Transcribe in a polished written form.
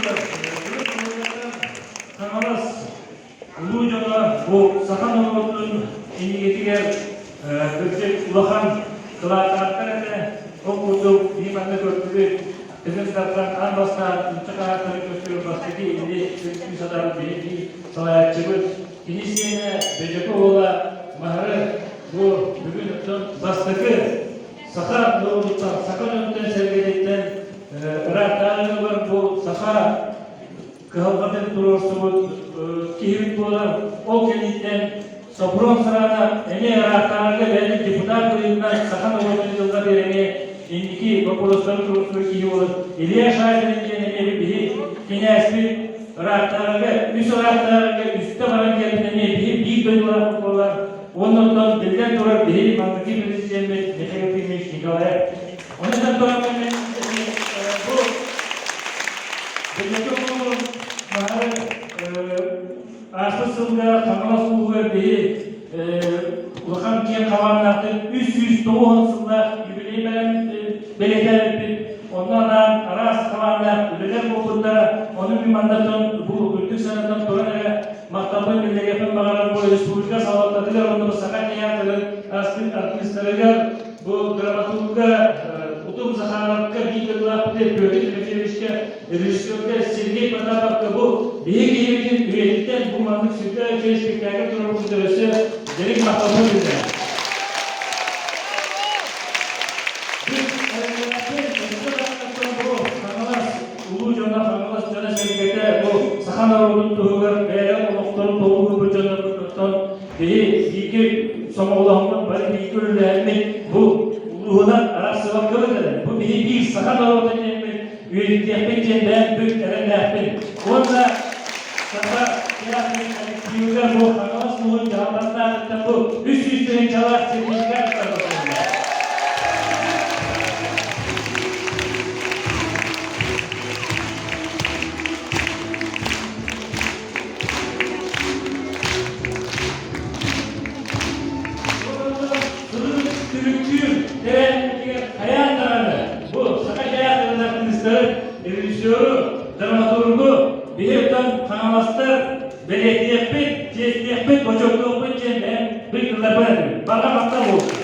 турар, Хаҥалас улуу дьоно бу саха норуотун иннигитигэр кырдьык улахан кылааттаахтар этэ. Ол курдук биһи манна көрдүбүт, Тыгын Дархан аан бастаан нуучча хаһаактарын көрсүбүт бастакы илии үҥкүү сатаабыт биһиги салайааччыбыт. Кини сиэнэ Бөдьөкө уола Маһары бу бүгүн оттон бастакы саха норуотуттан, саха дьонуттан сэргэтиттэн ыраахтааҕы бу саха кыһалҕатын туруорсубут киһибит буолар. Ол кэнниттэн Сопрун Сараана эмиэ ыраахтааҕыга бэйэтин депутат быһыытынан саха норуотун дьылҕатыгар эмиэ инники боппуруостары туруорсубут киһи буолар. Илья Шафин диэн эмиэ биһи кинээспит ыраахтааҕыга үс ыраахтааҕыга үстэ баран кэлбит эмиэ биһи биир дойдулаах буолар. Уонна оттон биллэн турар биһи маҥнайгы президеммит Михаил Ефимович Николаев. Онон туран бу Бэйэтэ олоҕун баһары ааспыт сылга Хаҥалас улууһугар биһи улахан киэҥ хабааннаахтык 390 сыллаах юбилей бэлиэтээбиппит. Онно анаан араас хабааннаах үлэлэр буолбуттара. Ону мин маннаттан бу үрдүк санатан туран эрэ махталбын биллэриэхпин баҕарар бу республика салалтатыгар уонна бу Саха театрын артыыстарыгар бу драматурга Утум Захаровка биир дойдулаахпытыгар Петр Тимофеевичка, режиссерга Сергей Потаповка бу биһиги киһибитин үйэтиттэн бу маннык сүрдээх үчүгэй спектакль туруорбут өссө дириҥ махталбын биллэрэр. Улуу дьоно Хаҥалас дьоно-сэргэтэ бу саха норуотун туһугар бэйэлэрин олохторун толугурбут дьоннорбутуттан биһи бииргэ сомоҕолоһоммут бары бииргэ үлэлэһэммит бу улууһунан арахсыбаккабыт эрэ бу биһи биир саха норуота диэммит үөрэтиэхпит диэн бэйэм бүк эрэллээхпин уонна саха театрын коллективыгар бу Хаҥалас улууһун дьаһалтатыттан бу 300 тыһыынчалаах сертификат барбытыллар. Түмүктүүр тэрээһинигэр хайаан даҕаны бу Саха театрын артыыстарын, режиссеру, драматургу биһи оттон хаҥаластар бэлиэтиэхпит, чиэстиэхпит, бочуоттуохпут диэн бэйэм бир тылларбын этим. Барҕа махтал буолсун.